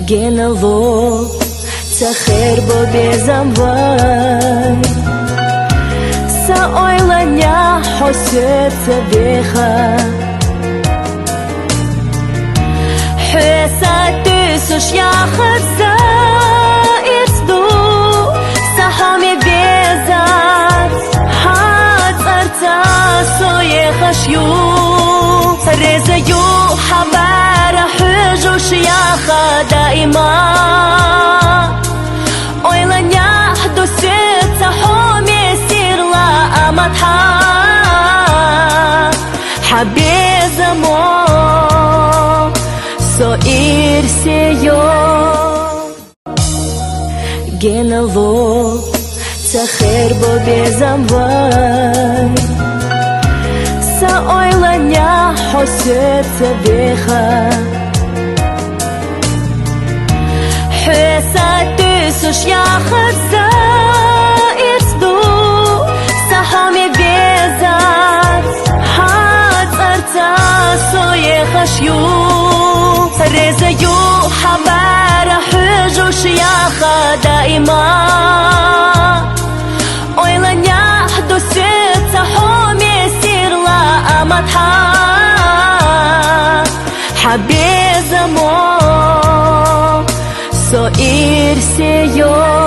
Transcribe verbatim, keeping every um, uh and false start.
Генало, ца хер бо безам вай. Са ойланя хьо сецад веха. Хьо са туьсуш яхар са ирс ду, са хьоме безац, хьа цӀарца со ехаш ю. Реза ю хьа бара хьуьжуш яха даима. Ойланя хьо сецад хьоме сирла амат хьа. Хьа безамо со ирсе йо. Генало, ца хер бо безам вай. Са ойланя хьо сецад веха. Хьо са туьсуш яхар са ирс ду, са хьоме безац, хьа цӀарца со ехаш ю. Реза ю хьа бара хьуьжуш яха даима. Ойланя хьо сецад хьоме сирла амат хьа. Хьа безамо со ирсе йо.